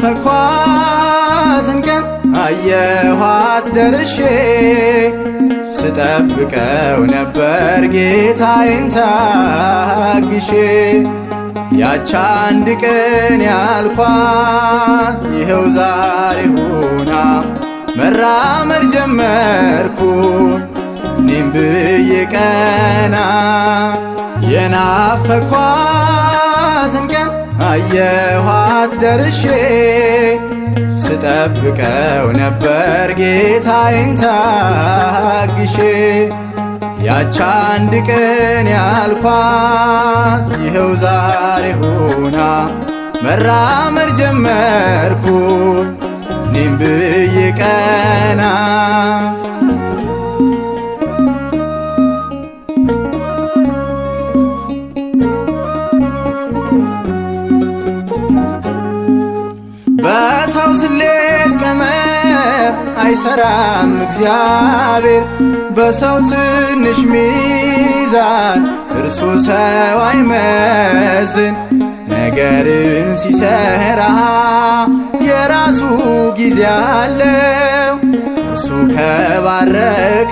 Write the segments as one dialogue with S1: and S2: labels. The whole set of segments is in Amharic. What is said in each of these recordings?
S1: የናፈኳትን ቀን አየኋት ደርሼ፣ ስጠብቀው ነበር ጌታዬን ታግሼ። ያች አንድ ቀን ያልኳት ይኸው ዛሬ ሆና መራመድ ጀመርኩ እኔም ብዬ ቀና። የናፈኳትን ቀን አየኋት ደርሼ፣ ስጠብቀው ነበር ጌታዬን ታግሼ። ያች አንድ ቀን ያልኳት ይኸው ዛሬ ሆና መራመድ ጀመርኩ እኔም ብዬ ቀና። በሰው ስሌት ቀመር አይሰራም እግዚአብሔር፣ በሰው ትንሽ ሚዛን እርሱ ሰው አይመዝን። ነገርን ሲሰራ የራሱ ጊዜ አለው። እርሱ ከባረከስ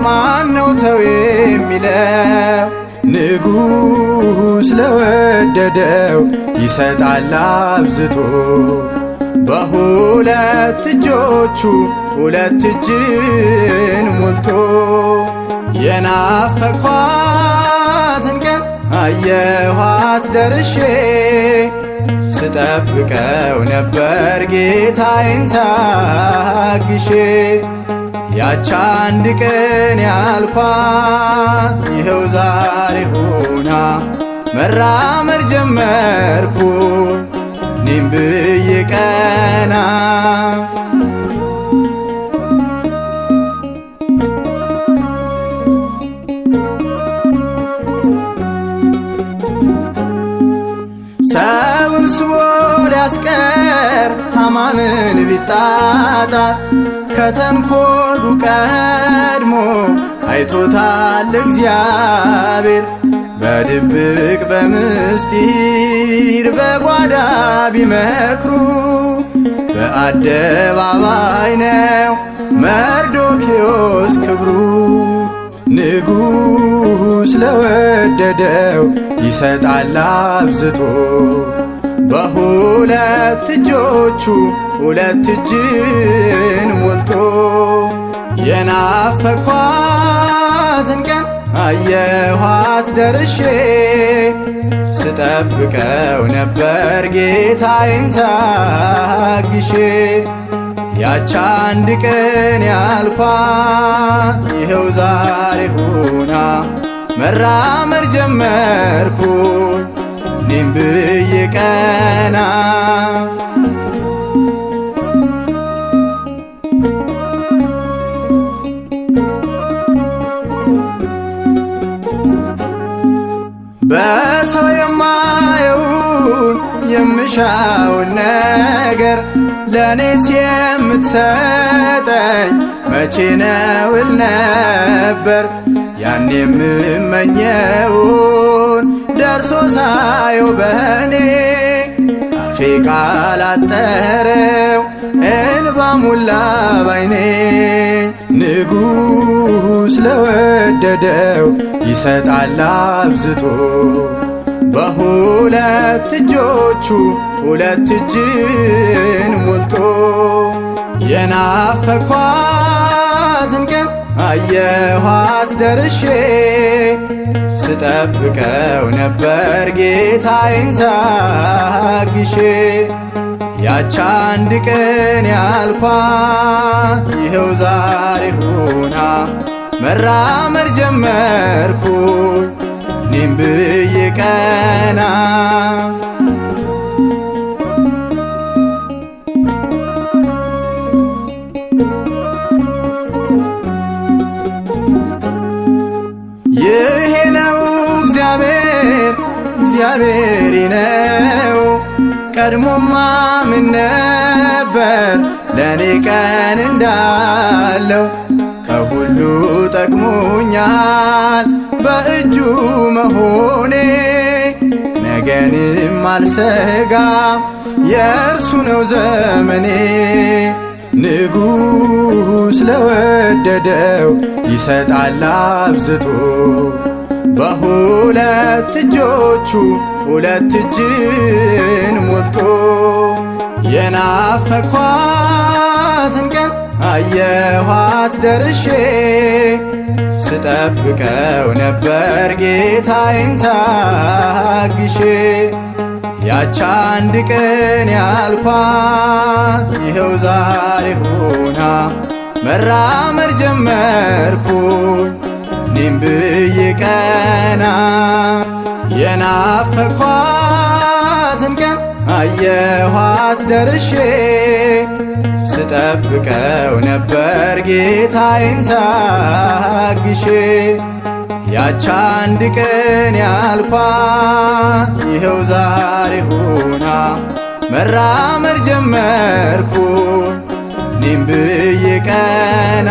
S1: ማነው ተው የሚለው? ንጉሥ ለወደደው ይሰጣል አብዝቶ፣ በሁለት እጆቹ ሁለት እጅን ሞልቶ። የናፈኳትን ቀን አየኋት ደርሼ፣ ስጠብቀው ነበር ጌታዬን ታግሼ። ያች አንድ ቀን ያልኳት ይኸው ዛሬ ሆና መራመድ ጀመርኩ እኔም ብዬ ቀና። ሰውን ስቦ ሊያስቀር ሐማምን ቢጣጣር ከተንኮሉ ቀድሞ አይቶታል እግዚአብሔር። በድብቅ በምስጢር በጓዳ ቢመክሩ በአደባባይ ነው መርዶክዮስ ክብሩ። ንጉሥ ለወደደው ይሰጣል አብዝቶ፣ በሁለት እጆቹ ሁለት እጅን ሞልቶ። የናፈኳትን ቀን አየኋት ደርሼ፣ ስጠብቀው ነበር ጌታዬን ታግሼ። ያች አንድ ቀን ያልኳት ይኸው ዛሬ ሆና መራመድ ጀመርኩ እኔም ብዬ ቀና። በሰው የማየውን የምሻውን ነገር ለእኔስ የምትሰጠኝ መቼ ነው እል ነበር። ያን የምመኘውን ደርሶ ሳየው በእኔ አፌ ቃል አጠረው እንባ ሞላ ባይኔ። ንጉሥ ለወደደው ይሰጣል አብዝቶ፣ በሁለት እጆቹ ሁለት እጅን ሞልቶ። የናፈኳትን ቀን አየኋት ደርሼ፣ ስጠብቀው ነበር ጌታዬን ታግሼ። ያች አንድ ቀን ያልኳት ይኸው ዛሬ ሆና መራመድ ጀመርኩ እኔም ብዬ ቀና። ይሄ ነው እግዚአብሔር፣ እግዚአብሔር ነው። ቀድሞማ ምን ነበር ለእኔ ቀን እንዳለው? ከሁሉ ጠቅሞኛል በእጁ መሆኔ። ነገንም አልሰጋም የእርሱ ነው ዘመኔ። ንጉሥ ለወደደው ይሰጣል አብዝቶ፣ በሁለት እጆቹ ሁለት እጅን ሞልቶ። የናፈኳትን ቀን አየኋት ደርሼ፣ ስጠብቀው ነበር ጌታዬን ታግሼ። ያች አንድ ቀን ያልኳት ይኸው ዛሬ ሆና፣ መራመድ ጀመርኩኝ እኔም ብዬ ቀና። የናፈኳትን ቀን አየኋት ደርሼ፣ ስጠብቀው ነበር ጌታዬን ታግሼ። ያች አንድ ቀን ያልኳት ይኸው ዛሬ ሆና፣ መራመድ ጀመርኩኝ እኔም ብዬ ቀና።